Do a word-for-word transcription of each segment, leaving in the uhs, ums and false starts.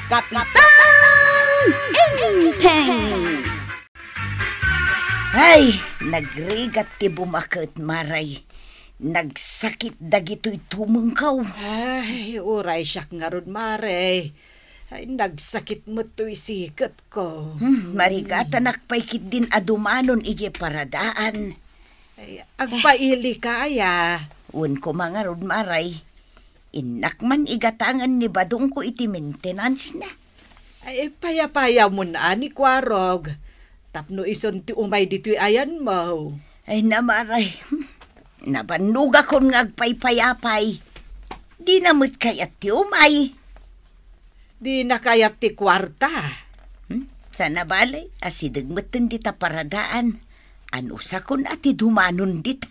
Kapitan Enteng! Ay, nagrigat ti bumaket, Maray. Nagsakit dagitoy tumengko. Ay, uray siak ngarud, Maray. Ay, nagsakit met toy siketko. Hmm, marigatanak pay ketdin a dumanon idiay paradaan. Ay, agpailika aya? Wen koma ngarud, Maray. Innak man igatangen ni badongko iti maintenance na. Ay, payapayamon a ni Kuarog, tapno isun ti umay ditoy ayanmo. Ay, Maray, nabannogakon nga agpaypayapay. Dina met kayat ti umay. Dina kayat ti kuarta. Hmm? Saan a bale, asideg metten dita paradaan. Anusakon a ti dumanon dita.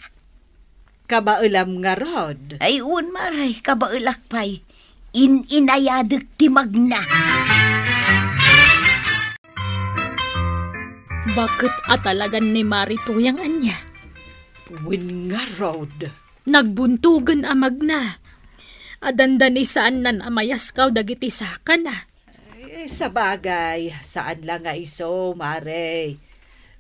Kabaelam ngarud? Ay, wen, Maray, kabaelak pay. In-inayadek ti magna. Baket a talagan ni Mari Tuyang ania? Wen ngarud. Nagbuntogen a magna. A dandani saannan a mayaskaw dagiti sakana. Eh, sabagay, saan la nga isu, Mare.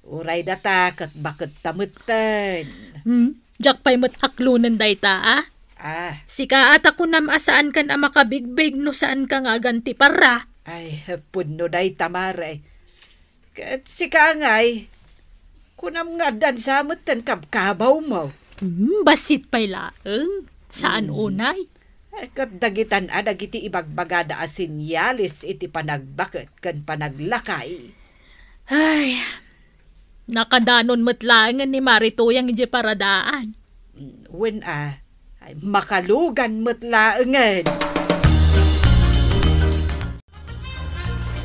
Uray data ket baketta metten. Hmm? Diak pay met aklonen dayta, a? Ah. Sika a ta kunam a saankan a makabigbig no saanka nga aganti parra. Ay, pudno dayta, Mare. Ket sika ngay, kunam nga addan sa metten kabkabawmo. Hmm, bassit pay laeng. Saan Hmm. unay? Eh, ket dagitan a dagiti ibagbagada a senyales iti panagbaket ken panaglakay. Ay, nakadanon met laengen ni Mari Tuyang idiay paradaan. Hmm, wen a, ay, makalugan met laengen.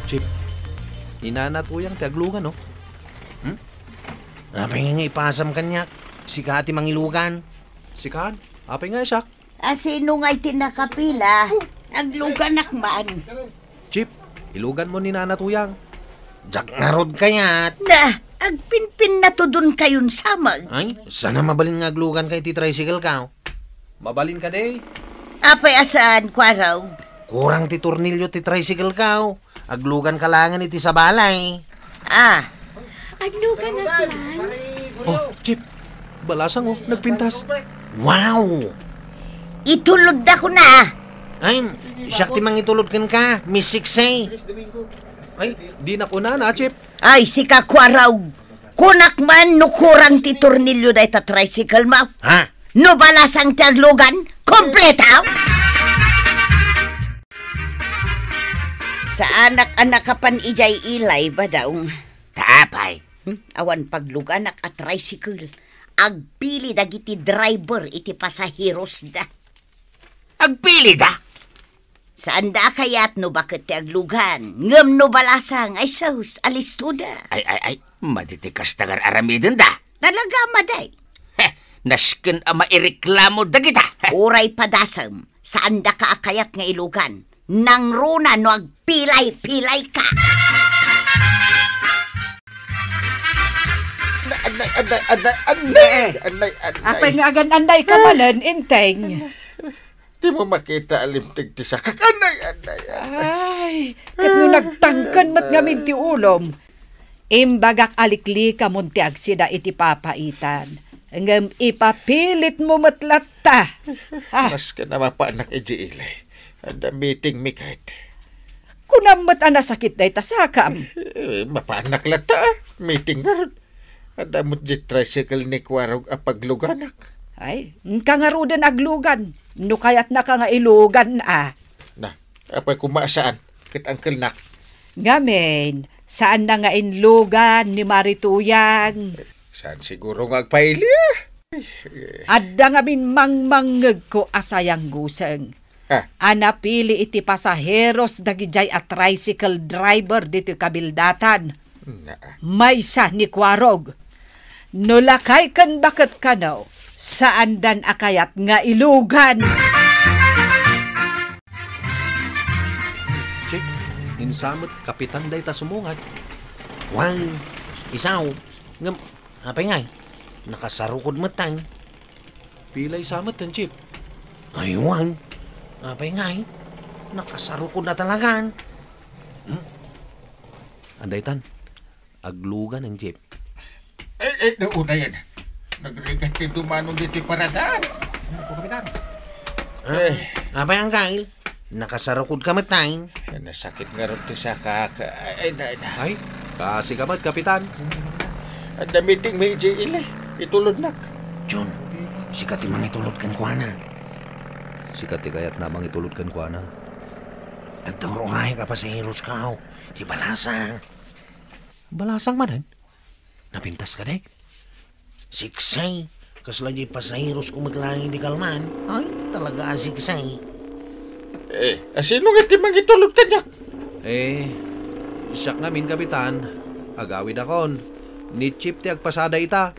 Chip, ni Nana Tuyang ti aglugan, no? Hmm? Apay nga ipasam kaniak? Sika ti mangilugan. Sikaan? Apay nga siak? A, sino ngay ti nakapila? Agluganak man. Chip, iluganmo ni Nana Tuyang. Diak ngarud kayat. Na, agpinpinnatudon kayon samag. Ay, saan a mabalin nga agluganka iti tricycle ka? Mabalin kadi? Apay a saan, Kuarog? Kurang ti tornilyo ti tricycle ka. Agluganka laengen iti sabali. Ah. Agluganak man. Oh, Chip. Balasang, oh, nagpintas. Wow! Itulodda kuna. Ay, siak ti mangitulod kenka, Miss Sexy. Ay, dinak unana, Chip. Ay, sika, Kuarog. Kunak man no kurang ti tornilyo dayta tricycle mo. Ha? No balasang ti aglugan, kompleto! Saanak a nakapan idiay ilay, Badong. Ta apay? Hmm? Awan pagluganak a tricycle. Agpili dagiti driver iti pasaherosda. Agpilida? Saanda a kayat no baket ti aglugan, ngem no balasang, ay sus, alistoda. Ay, ay, ay, madi ti kasta nga aramidenda. Talaga, madi. Heh, nasken a maireklamo dagita. Uray padasem, saandaka a kayat nga ilugan. Nangruna no agpilay-pilayka. Anay, anay, anay, anay, anay, anay. Apay nga agan-anay ka manen, Enteng? Dimo makita a limteg ti sakak. Anay, anay, anay. Ay, ket no nagtangken met ngamin ti ulom, imbagak a liklikamon ti agsida iti papaitan. Ngem ipapilitmo met latta. Ah. Maski na mapanak iti ilay. Adda meeting mi ket. Kunam met a nasakit dayta sakam. Eh, mapanak latta, ah. Meeting ngarud. Adda met di tricycle ni Kuarog a pagluganak. Ay, inka ngaruden aglugan. No kayatnaka nga ilugan, ah. Na, apay koma a saan, ket angkelnak. Ngamin, saanna nga inlugan ni Mari Tuyang. Saan siguro nga agpaili, ah? Adda ngamin mangmangngegko a sayangguseng. Ah. A napili iti pasaheros dagidiay a tricycle driver ditoy kabildatan. Naa. Maysa ni Kuarog. No lakay ken baket kano, saandan a kayat nga ilugan. Chip, insamet kapitan dayta sumungad. Wan, isaw, ngem, apay ngay? Nakasarukod met tan. Pilay sa met tan, Chip? Ay, wan. Apay ngay? Nakasarukod na talagan. Andaytan, aglugan ang jeep. Eh, eh, nauna yan. Nagrigat ti dumanon ditoy paradaan. Ano po, Kapitan? Eh. Apay, Angkal? Nakasarukod ka met, tay? Nasakit ngarud ti sakak. Ay, na, na. Ay, kasi ka met, Kapitan. Adda meeting mi idiay ili. Itulodnak. Jun, sika ti mangitulod kenkuana. Sika ti kayatna mangitulod kenkuana. Adda ur-urayak a pasaheros kao. Ti balasang. Balasang manen? Napintas kadi? Siksay, kasla diay pasaheros ko met laeng idi kalman. Ay, talaga a siksay. Eh, asino nga ti mangitulod kaniak? Eh, siak ngamin, Kapitan. Agawidakon. Ni Chief ti agpasada ita.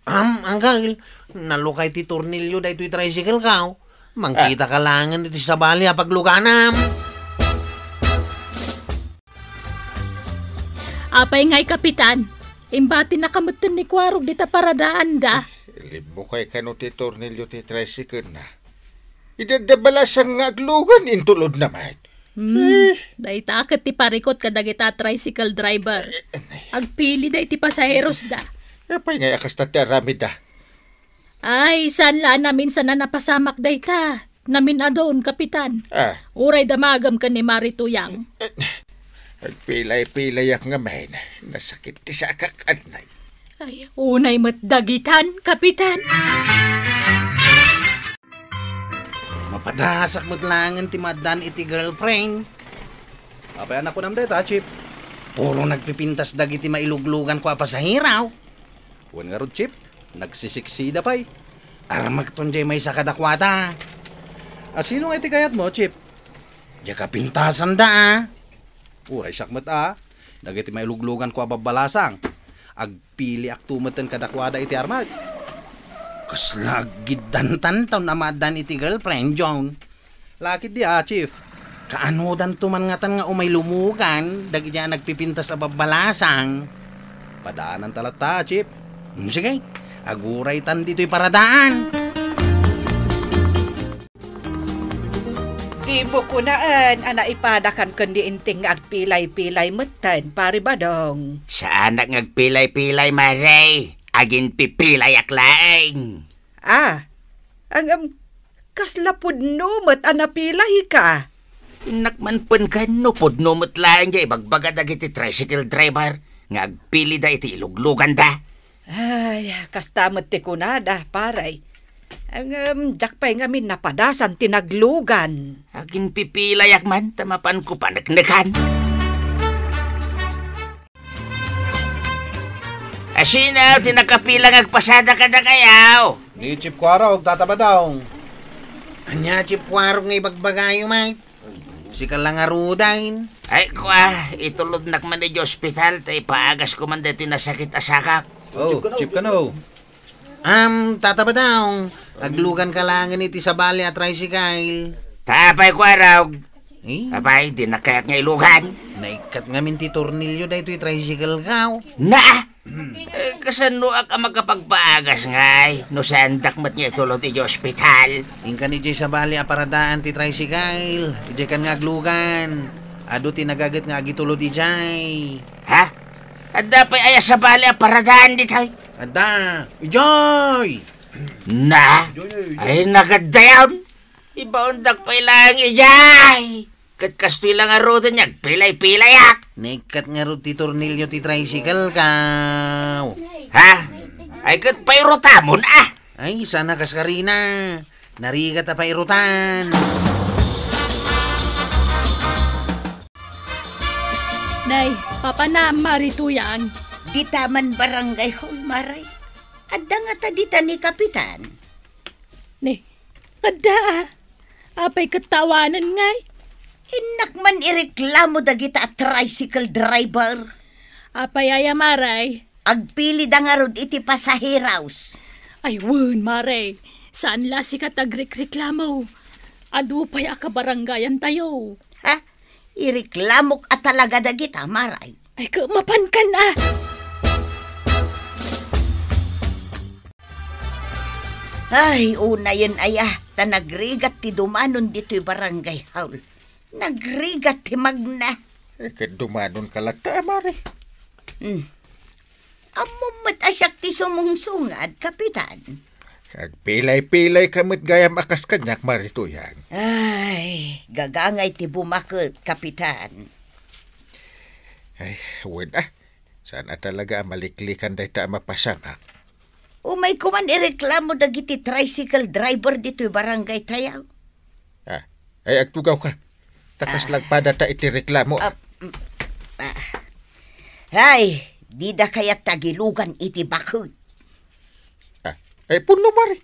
Am, Angkal, nalukay ti tornilyo daytoy tricycle kao. Mangkita ka laengen iti sabali a pagluganam. Apay ngay, Kapitan? Imbatinaka metten ni Kuarog dita paradaanda. Limmukay kano ti tornilyo ti tricycle na. Idi adda balasang nga aglugan, intulodna met. Hmm, Eh. dayta ket ti parikut kadagita tricycle driver. Eh, eh, Agpili day ti pasaheros da. Apay ngay a kasta ti aramidda? Ay, saan la a naminsan a napasamak dayta. Namin-adun, Kapitan. Ah. Uray damagem ken ni Mari Tuyang. Eh, agpilay-pilayak ngamin. Nasakit ti sakak, anay. Ay, unay met dagitan, Kapitan. Mapadasak met laengen ti maaddan iti girlfriend. Apay a nakunam dayta, Chief? Puro nagpipintas dagiti mailugluganko a pasahero. Wen ngarud, Chief, nagsisiksida pay. Armakton diay maysa kadakuada. Asino nga iti kayatmo, Chief? Diay kapintasanda, a. Uray siak met, a. Dagiti mailugluganko a babbalasang. Agpiliakto metten kadakuada iti armak. Kasla aggiddantan ta no maaddan iti girlfriend, John. Lakit di, a, Chief. Kaanodanto man ngatan nga umay lumugan dagiti a nagpipintas a babbalasang. Padaananta latta, a, Chief. Hmm, sige. Aguraytan ditoy paradaan. Dimo kunaen a naipadakan ken ni Inting nga agpilay-pilay metten, Pari Badong. Saanak nga agpilay-pilay, Mare. Aginpipilayak laeng. Ah, ang, um, kasla pudno met a napilayka? Innak man pen ken no pudno met laeng diay ibagbaga dagiti tricycle driver nga agpilida iti ilugluganda. Ay, kasta met ti kunada, pare. Ngem, diak pay ngamin napadasan ti naglugan. Aginpipilayak man ta mapanko paneknekan. Asino ti nakapila nga agpasada kadakayo? Ni Chief Kuarog, Tata Badong. Ania, Chief Kuarog, nga ibagbagayo, mate? Sika la ngaruden. Ay, kua, itulodnak man idiay ospital, ta ipaagasko man daytoy nasakit a sakak. Oh, Chief kano. Am, Tata Badong, agluganka laengen iti sabali a tricycle. Ta apay, Kuarog? Eh? Apay, dinak kayat nga ilugan? Naikkat ngamin ti tornilyo daytoy tricycle kao. Na! Eh, kasanoak a makapagpaagas ngay no saandak met nga itulod idiay ospital? Inkan idiay sabali a paradaan ti tricycle. Idiay kan nga aglugan. Adu ti nagaget nga agitulod idiay. Ha? Adda pay aya sabali a paradaan ditoy? Adda. Idiay! Na? Idiay, idiay. Ay, nagaddayan! Ibaondak pay laeng idiay! Ket kastoy la ngaruden nga agpilay-pilayak. Naikkat ngarud ti tornilyo ti tricycle kao. Ha? Ay, ket pairutamon, a. Ay, sana kaskarina. Narigat a pairutan. Nay, papanam, Mari Tuyang. Dita man barangay hall, Mare. Adda ngata dita ni Kapitan? Ne, adda, a. Apay ket ta awanen ngay? Innak man ireklamo dagita a tricycle driver. Apay aya, Mare? Agpilida ngarud iti pasaheros. Ay, wen, Mare. Saan la sika ti agrikreklamo. Adu pay a kabarangayantayo. Ha? Ireklamok a talaga dagita, Mare. Ay, ket mapankan, a. Ay, unayen aya, ta nagrigat ti dumanon ditoy barangay hall. Nagrigat ti magna. Eh, ket dumanonka latta, a, Mari. Hmm. Ammom met a siak ti sumungsungad, Kapitan. Agpilay-pilay ka met gayam a kas kaniak, Mari Tuyang. Ay, gagangay ti bumaket, Kapitan. Ay, wen, a. Saan a talaga a maliklikan dayta a mapasamak. Umayko man ireklamo dagiti tricycle driver ditoy barangay tayo. Ah, ay, agtugawka. Ta kas lagpadata iti reklamo, a. Ah, mm, ah. Ay, dida kayat tagilugan iti baket. Ah, ay, punno, Mari.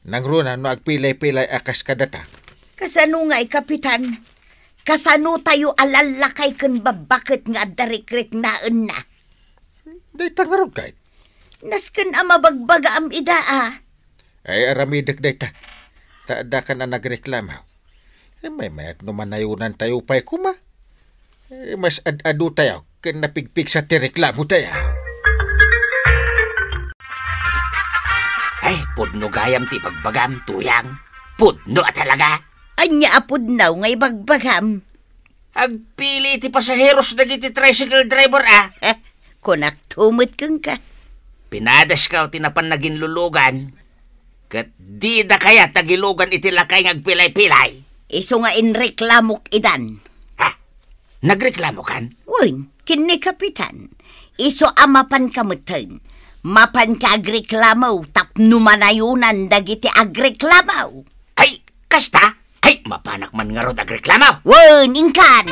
Nangruna no agpilay-pilay a kas kadata. Kasano ngay, Kapitan? Kasano tayo a lallakay ken babbaket nga adda rikriknaenna? Dayta ngarud, kay? Nasken a mabagbagaam ida, a. Ay, aramidek dayta. Ta addakan a nagreklamo. Eh, maymayat no manayonantayo pay koma. Eh, mas ad-adu tayo ken napigpigsa ti reklamo tayo. Ay, pudno gayam ti ibagbagam, Tuyang. Pudno a talaga. Ania a pudno nga ibagbagam? Agpili ti pasaheros dagiti tricycle driver, a. Kunakto met kenka. Pinadaskaw ti napan naginlulugan, ket dida kayat tagilugan iti lakay nga agpilay-pilay. Isu nga inreklamok idan. Ha? Nagreklamokan? Wen, ken ni Kapitan. Isu a mapanka metten. Mapanka agreklamo tapno manayonan dagiti agreklamo. Ay, kasta? Ay, mapanak man ngarud agreklamo. Wen, inkan!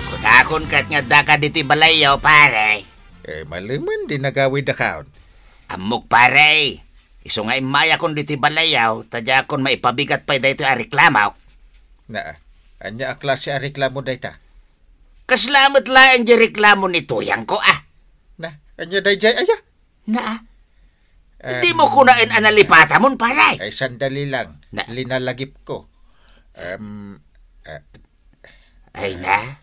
Kunakon ket nga addaka ditoy balayyo, pare. Eh, malemen di nagawidakon. Ammok, pare. Isu nga immayakon ditoy balayyo, ta diakon maipabigat pay daytoy a reklamok. Na, ania a klase a reklamo dayta? Kasla met laeng di reklamo ni Tuyangko, a. Na, ania daydiay, aya? Na, a. Em, dimo kunaen a nalipatamon, pare? Ay, sandali lang. Na. Linalagipko. Em, eh. Ay na.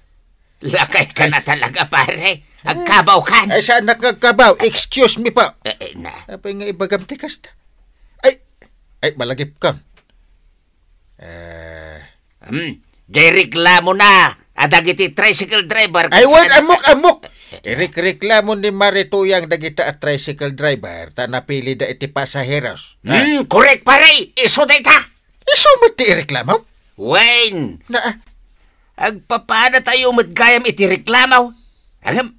Lakayka na talaga, pare. Agkabawkan. Ay, saan nga agkabaw? Excuse me po. Eh, eh, na. Apay nga ibagam ti kasta? Ay, ay, malagipkon. Eh. Hmm, jay reklamona a dagiti tricycle driver. Ay, wen, ammok, ammok. Irikreklamo ni Mari Tuyang dagita a tricycle driver ta napilida iti pasaheros. Hmm, korek, pare. Isu dayta. Isu met ti ireklamo? Wen. Na, a. Agpapadatayo met gayam iti reklamo. Ngem,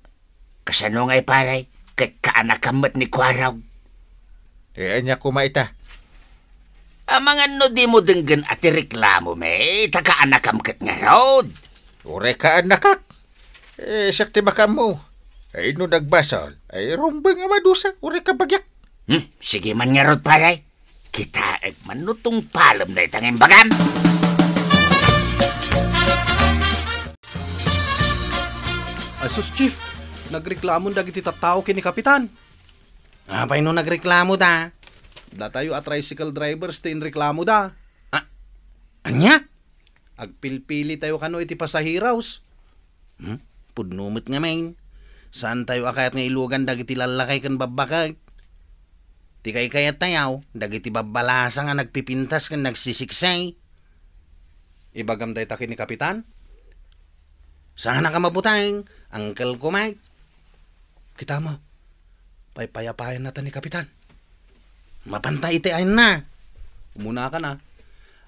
kasano ngay, pare? Ket kaanakam met ni Kuarog. Eh, ania koma ita? Amangan no dimo denggen a ti reklamomi, ta kaanakam ket ngarud. Uray kaanakak. Eh, siak ti makaammo. Ay, no nagbasol, ay, rumbeng a madusa, uray kabagiak. Hmm, sige man ngarud, pare. Kitaek man no tungpalem dayta nga imbagam. Ay sus, Chief! Nagreklamon dagiti tattao ken ni Kapitan. Apay no nagreklamo da? Datayo a tricycle drivers ti inreklamo da. A-, ania? Agpilpili tayo kano iti pasaheros. Hmm? Pudno met ngamin. Saan tayo a kayat nga ilugan dagiti lallakay ken babbaket? Ti kaykayat tayo, dagiti babbalasa nga nagpipintas ken nagsisiksay. Ibagam dayta ken ni Kapitan? Saan a ka mabuteng, Uncle ko, Mike. Kita mo, paypayapayan nata ni Kapitan. Mapanta iti ayanna. Umuna ka na.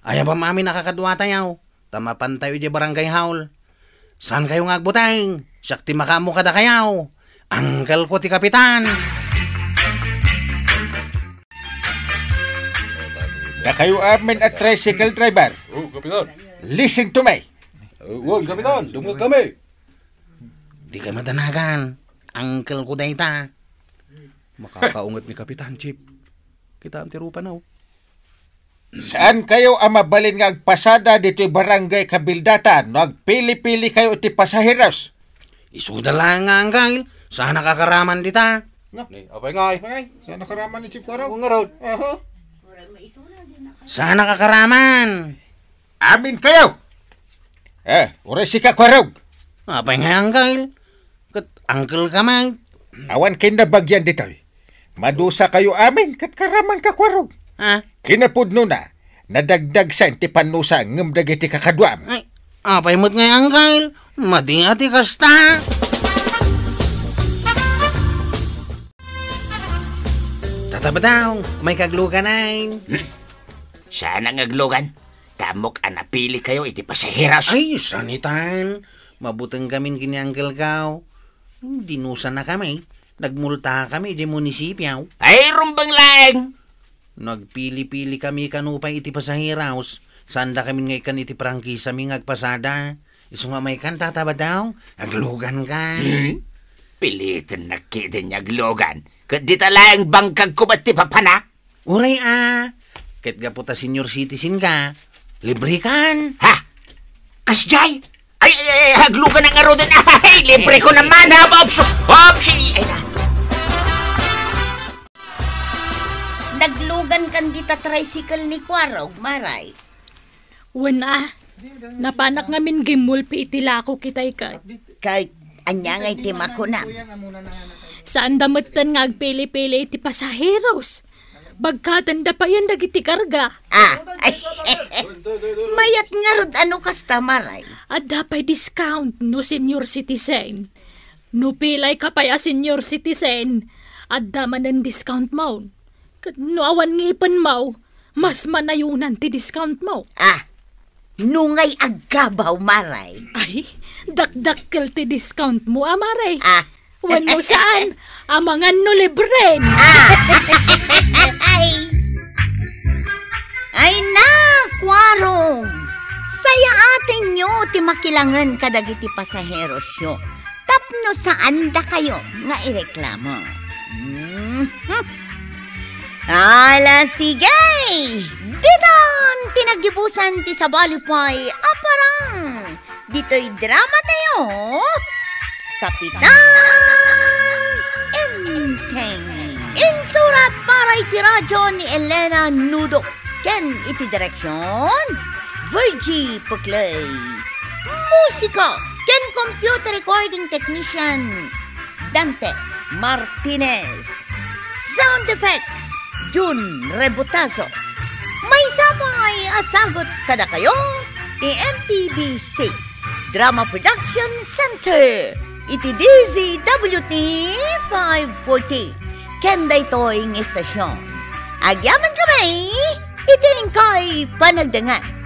Ayabam amin a kakadua tayo, ta mapantayo idiay barangay hall. Saan kayo nga agbuteng? Siak ti makaammo kadakayo. Uncle ko ti Kapitan. Dakayo amin a tricycle driver. Oh, Kapitan. Listen to me. Oh, Kapitan, dumngeg kami. Di ka madanagan. Uncle ko dayta. Makakaunget ni Kapitan, Chief. Kitaem ti rupana, oh. Saan kayo a mabalin nga agpasada ditoy barangay Kabildatan no agpili-pili kayo iti pasaheros? Isuda laeng nga, Uncle. Saan a kakaraman dita? Ni, apay ngay? Apay ngay? Saan a karaman ni Chief Kuarog? Oo, ngarud. Aha. Saan a kakaraman? Amin kayo! Eh, uray sika, Kuarog. Apay nga, Uncle? Ket uncle ka met. Awan kinabagyan ditoy. Madusa kayo amin, ket karaman ka, Kuarog. Ha? Kinapudno na, Nadagdagsen ti pannusa ngem dagiti kakaduam. Ay, apay met ngay, Uncle? Madi a ti kasta. Tata Badong, may kagluganen. Hmm? Saan nga aglugan? Tamok a napili kayo iti pasaheros. Ay, sanitan. Mabuteng kamin ken ni Uncle Kao. Dinusana kami. Nagmulta kami di munisipyo. Ay, rumbeng laeng. Nagpili-pili kami kano pay iti pasaheros. Saanda kamin nga ikkan iti prangkisa mi nga agpasada. Isu nga maykan, Tata Badong, aglugan ka. Hmm? Piliten nakki din aglugan. Ket dita laeng bangkag kubat ti papana. Uray a. Ket gapu ta senior citizen ka, libre kan. Ha? Kasjay? Ay, ay, ay, ay, aglugan ang aruden. Ay, libre ko naman, ha? Ops, ops, ay, ay. Naglugan kan dita tricycle ni Kuarog, Maray. Wen a, napanak ngamin gimmulpi iti lako kitay ket. Ket ania ngay ti makuna? Saanda metten nga agpili-pili iti pasaheros. Bagkatenda payen dagiti karga. Ah, ay, mayat ngarud a no kasta, Maray. Adda pay discount no senior citizen. No pilay ka pay a senior citizen, adda manen discount mo. Ket no awan ngipen mo, mas manayonan ti discount mo. Ah, no ngay aggabaw, Maray. Ay, dakdakkel ti discount mo, a, Maray. Ah. Wenno saan, amangan no libren. Ah. Ay. Ay na, Kuarog. Sayaatenyo ti makilangen kadagiti pasaherosyo. Tapno saandakayo nga ireklamo. Mhm. Ala, sige! Ditan ti naggibusan ti sabali pay a parang ditoy drama tayo, Kapitan Enteng. Insurat para iti radyo ni Elena Nudo ken iti direksyon, Virgie Puclay. Musika ken computer recording technician, Dante Martinez. Sound effects, Jun Rebutazo. Maysa pay a sagut kadakayo ti M P B C Drama Production Center iti D Z W T five forty ken daytoy nga istasyon. Agyaman kami iti inkay panagdengngeg.